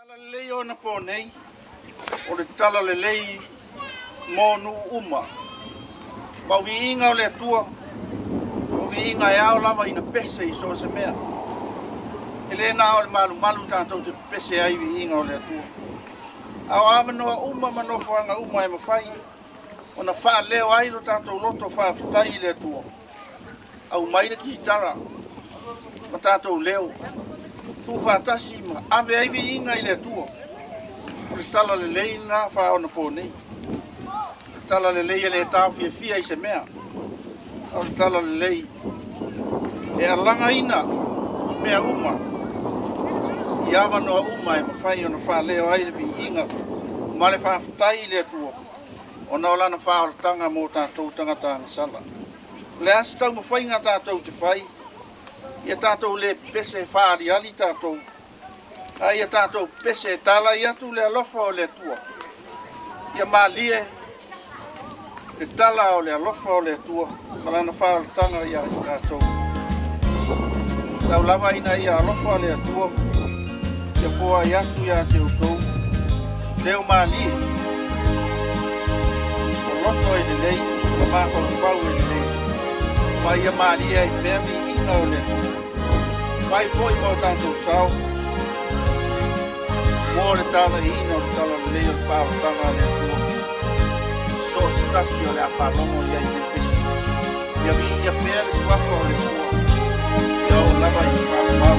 Talalelei o anapo nei, o le talalelei mo nuu uma. Ma o viiga o le Atua, o viiga e ao lava ina pese i so o se mea. E le na o le malumalu tatou te pese ai i viiga o le Atua. A o avanoa uma ma nofoaga uma e mafai ona faaleo ai lo tatou loto faafetai i le Atua, aumai le kitara ma tatou leo, tuufaatasi ma ave ai viiga i le Atua. O le talalelei lena faaonaponei. O le talalelei e le taofiafia i se mea. O le talalelei e alagaina mea uma i avanoa uma e mafai ona faaleo ai le viiga ma le faafetai i le Atua ona o lana faaolataga mo tatou tagata agasala. O le a se taumafaiga tatou te fai, ia tatou le pepese faaaliali tatou, a ia tatou pepese e talai atu le alofa o le Atua. Ia malie le tala o le alofa o le Atua ma lana faaolataga ia i tatou. Tau lava ina ia alofa le Atua, ia foai atu ia te outou, leo malie, o loto e lelei, ma mafaufau e lelei, ma ia malie ai pea viiga o le Atua. Fai foi ma o tatou sao, mo le talaiina o le talalelei o le faaolataga a le Atua. So o se tasi o le a faalogo i ai i le pesi. Ia viia pea le suafa o le Atua. Ia oo lava i le faavavau.